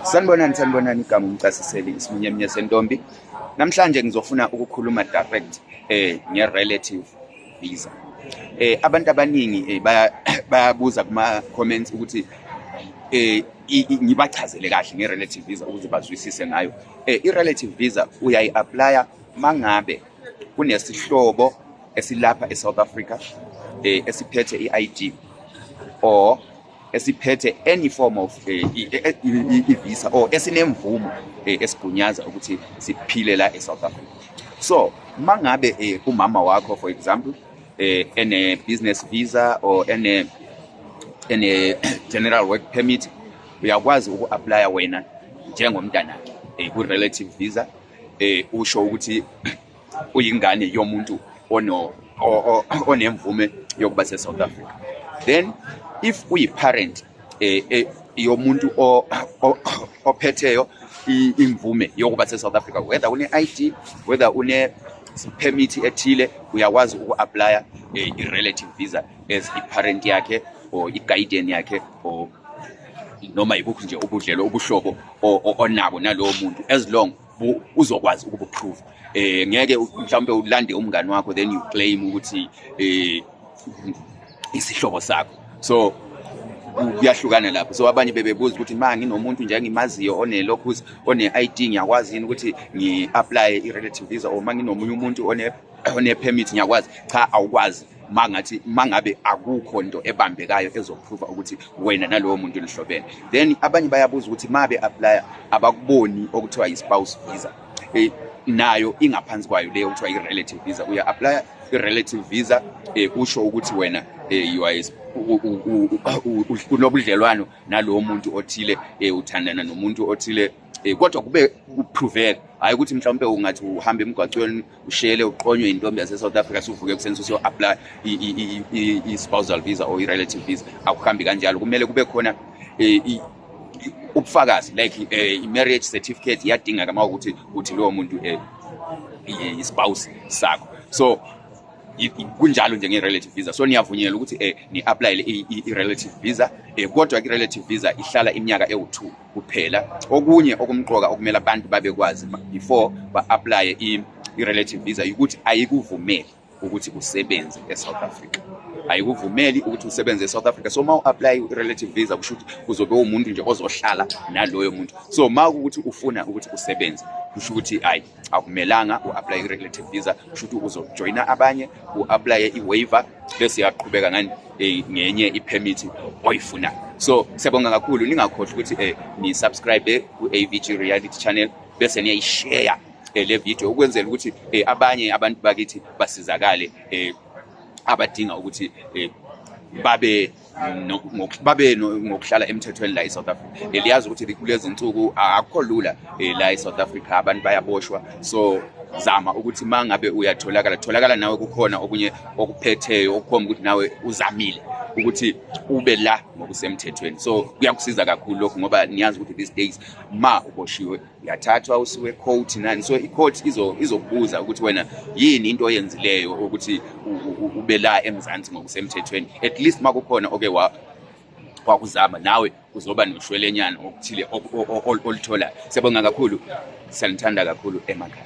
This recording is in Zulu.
Sanibonani, sanibonani. Igama uMcasiseli, isimunyemunye sentombi. Namhlanje ngizofuna ukukhuluma direct nge-relative visa. Abantu abaningi bayabuza kuma comments ukuthi ngibachazele kahle nge-relative visa ukuze bazwisise ngayo. I-relative visa uyayi-applya mangabe kunesihlobo esilapha eSouth Africa esiphethe i-ID or esiphethe any form of i-visa or esinemvumo esigunyaza ukuthi siphile la eSouth Africa. So mangabe umama wakho, for example, ene business visa or ene general work permit, uyakwazi uku-applya wena njengomntanakhe ku-relative visa, usho ukuthi uyingane yomuntu ono onemvume yokuba se-South Africa. Then if uyi-parent yomuntu ophetheyo imvume yokuba se-South Africa, whether une-ID, whether une permit ethile, uyakwazi uku-applya i-relative visa as i-parent yakhe or i-guardian yakhe or noma yibuphi nje ubudlelo, ubuhlobo onabo nalowo muntu, as long uzokwazi ukubuprove. Ngeke mhlawumbe ulande umngani wakho, then you claim ukuthi isihlobo sakho. So kuyahlukana lapho. So abanye bebebuza ukuthi ma nginomuntu nje engimaziyo one-locus, one-ID, ngiyakwazi yini ukuthi ngi-applye i-relative visa, or ma nginomunye umuntu one-permit, ngiyakwazi? Cha, awukwazi mangathi mangabe akukho nto ebambekayo ezoprova ukuthi wena nalowo muntu nihlobene. Then abanye bayabuza ukuthi ma be-applya abakuboni okuthiwa i-spouse visa. Nayo ingaphansi kwayo leyo okuthiwa i-relative visa. Uya-applya i-relative visa, usho ukuthi wena you are unobudlelwano nalowo muntu othile, uthandana nomuntu othile, kodwa kube kuproveka, hayi ukuthi mhlawumbe ungathi uhamba emgwaqweni ushele uqonywe intombi yase-South Africa, suvuke ekuseni usuyo-apply i-spousal visa or i-relative visa. Akuhambi kanjalo. Kumele kube khona ubufakazi, like i-marriage certificate iyadingeka uma ukuthi uthi lowo muntu i-spouse sakho. So kunjalo nje nge-relative visa. So niyavunyelwa ukuthi ni-applyele i-relative visa, kodwa i-relative visa ihlala iminyaka ewu-2 kuphela. Okunye okumqoka okumele abantu babekwazi before ba-applye i-relative visa ukuthi ayikuvumeli ukuthi usebenze e-South Africa, ayikuvumeli ukuthi usebenze e-South Africa. So uma u-apply i-relative visa, kusho ukuthi uzobe uwumuntu nje ozohlala naloyo muntu. So uma ukuthi ufuna ukuthi usebenze, kusho ukuthi hayi, akumelanga u-apply i-relative visa. Kusho ukuthi uzojoyina abanye, u-applye i-waiver, bese uyaqhubeka ngani ngenye i-permit oyifunayo. So siyabonga kakhulu. Ningakhohlwa ukuthi ni-subscribe ku-AVG Reality Channel, bese niyayishare le video ukwenzela ukuthi abanye abantu bakithi basizakale, abadinga ukuthi babe ngokuhlala emthethweni la e-South Africa. Liyazi ukuthi kulezi nsuku akukho lula la e-South Africa, abantu bayaboshwa. So zama ukuthi uma ngabe uyatholakala, tholakala nawe kukhona okunye okuphetheyo okukhomba ukuthi nawe uzamile ukuthi ube la ngokusemthethweni. So kuyakusiza kakhulu lokhu, ngoba niyazi ukuthi these days ma uboshiwe uyathathwa usiwe court nani. So i-court izokubuza ukuthi wena yini into oyenzileyo ukuthi ube la eMzansi ngokusemthethweni. At least uma kukhona oke wakuzama, nawe uzoba noshwelenyana okuthile olutholayo. Siyabonga kakhulu, siyanithanda kakhulu emakhaya.